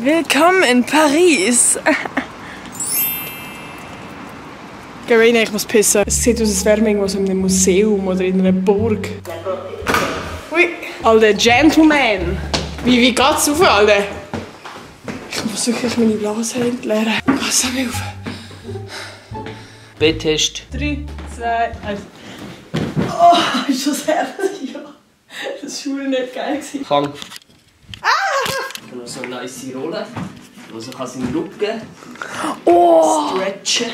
Willkommen in Paris. Geh rein, ich muss pissen. Es sieht aus, als wären wir irgendwo so in einem Museum oder in einer Burg. Ui, Alter, Gentleman. Wie geht's rauf, Alter? Ich muss wirklich meine Blase entleeren. Pass mir auf. B-Test. 3, 2, 1. Oh, ist das herrlich? Ja. Das war nicht geil. Fang. Ah! Ich habe noch so eine nice Rolle. Also kann es in den Rücken. Oh! Stretchen.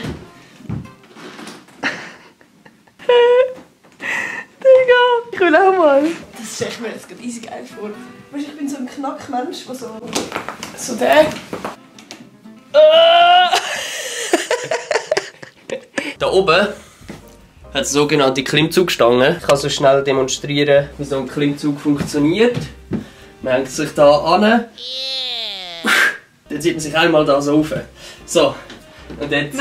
Digga, ich will auch mal. Das stelle ich mir jetzt gerade easy geil vor. Weißt du, ich bin so ein Knackmensch, der so der. Da oben hat es sogenannte Klimmzugstangen. Ich kann so schnell demonstrieren, wie so ein Klimmzug funktioniert. Man hängt sich da an. Yeah. Dann zieht man sich einmal da so rauf. So. Und jetzt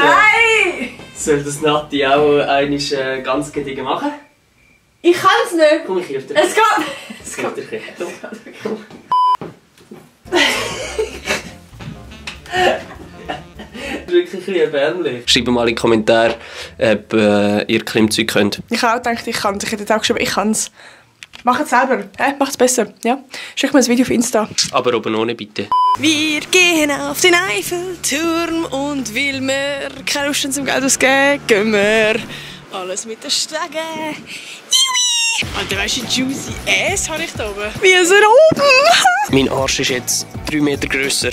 soll das Nati auch einmal ganz gediegen machen. Ich kann es nicht. Komm, ich helfe dir. Es geht. Es geht dir. Wirklich ein bisschen erbärmlich. Schreibt mal in die Kommentare, ob ihr Klimmzug könnt. Ich habe auch gedacht, ich kann es. Ich hätte auch geschrieben, ich kann es. Mach es selber. Mach es besser. Ja? Schick mir ein Video auf Insta. Aber oben ohne, bitte. Wir gehen auf den Eiffelturm und weil wir keine Lust haben zum Geld ausgeben, gehen wir alles mit der Stege. Alter, weißt du, juicy Ass habe ich da oben. Wie ist er oben? Mein Arsch ist jetzt 3 Meter grösser.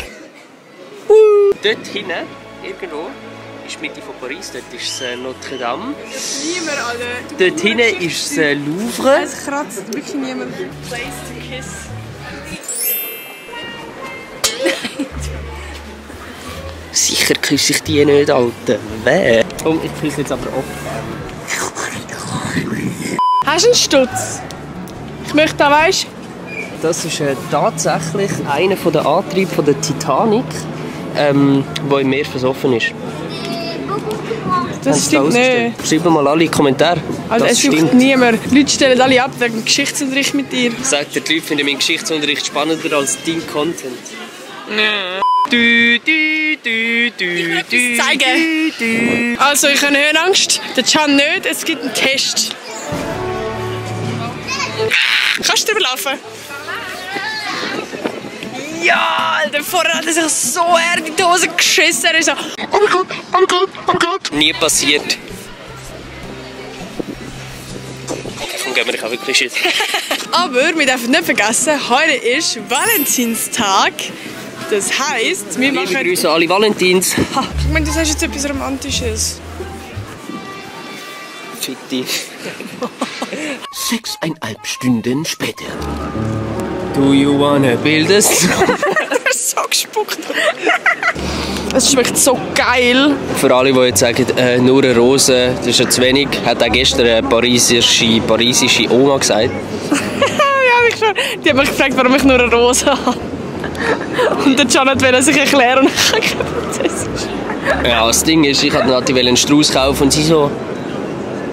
Dort hinten, irgendwo, ist die Mitte von Paris. Dort ist Notre Dame. Niemand, Alter. Dort hinten ist das Louvre. Es kratzt wirklich niemand. Place to kiss. Sicher küsse ich die nicht, Alter. Wer? Komm, ich küsse jetzt aber ab. Hast du einen Stutz? Ich möchte da, weißt du? Das ist tatsächlich einer der Antriebe der Titanic, der im Meer versoffen ist. Das stimmt nicht. Schreibt mal alle in die Kommentare. Also es stimmt niemand. Die Leute stellen alle ab wegen Geschichtsunterricht mit dir. Sagt der Leute, finden meinen Geschichtsunterricht spannender als dein Content. Ich will etwas zeigen. Also ich habe Höhenangst, der Can nicht, es gibt einen Test. Kannst du drüber laufen? Ja, Alter, vorher hat er sich so in die Hose geschissen. Er ist so, oh mein Gott, oh mein Gott, oh mein Gott. Nie passiert. Okay, komm, gehen wir, ich habe wirklich Schiss. Aber wir dürfen nicht vergessen, heute ist Valentinstag. Das heisst, wir machen... Liebe Grüße alle Valentins. Ha, ich meine, du sagst jetzt etwas Romantisches. Fick dich. 6,5 Stunden später. Do you wanna build a snow? Er ist so gespuckt. Es schmeckt so geil. Für alle, die jetzt sagen, nur eine Rose, das ist ja zu wenig, hat auch gestern eine parisische Oma gesagt. Ja, ich schon. Die hat mich gefragt, warum ich nur eine Rose habe. Und der Can wollte sich erklären und ich habe keinen Prozess. Ja, das Ding ist, ich wollte Nati einen Strauß kaufen und sie so...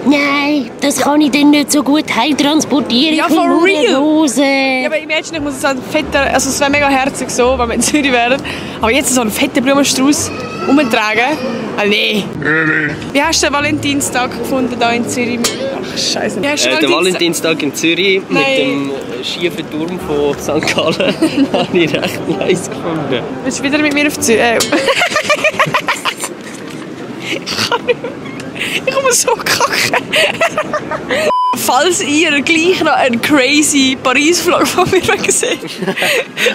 Nein, das kann ich dann nicht so gut heimtransportieren. Ja, ich will for nur real. eine Rose. Ja, aber imagine, ich muss so einen fetten, also es wäre mega herzig so, wenn wir in Zürich wären. Aber jetzt so einen fetten Blumenstrauß umtragen? Ah, nee. Wie hast du den Valentinstag gefunden hier in Zürich? Ach, Scheiße. Der Valentinstag in Zürich mit dem schiefen Turm von St. Gallen habe ich recht nice gefunden. Willst du wieder mit mir auf Zürich? Ich muss so kacken. Falls ihr gleich noch einen crazy Paris-Vlog von mir gesehen dann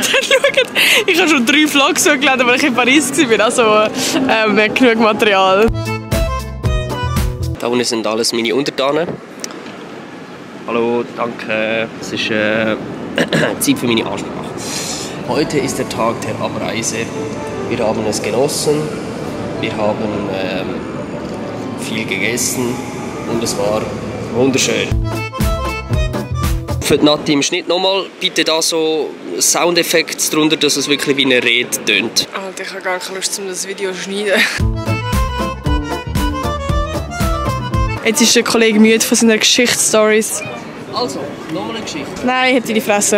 schaut, ich habe schon 3 Vlogs hochgeladen, weil ich in Paris war. Also genug Material. Da unten sind alles meine Untertanen. Hallo, danke. Es ist Zeit für meine Ansprache. Heute ist der Tag der Abreise. Wir haben es genossen. Wir haben viel gegessen und es war wunderschön. Für die Nati im Schnitt nochmal bitte da so Soundeffekte drunter, dass es wirklich wie eine Rede tönt. Alter, ich habe gar keine Lust, das Video zu schneiden. Jetzt ist der Kollege müde von seinen Geschichtsstories. Also, nochmal eine Geschichte. Nein, ich hab dir die Fresse.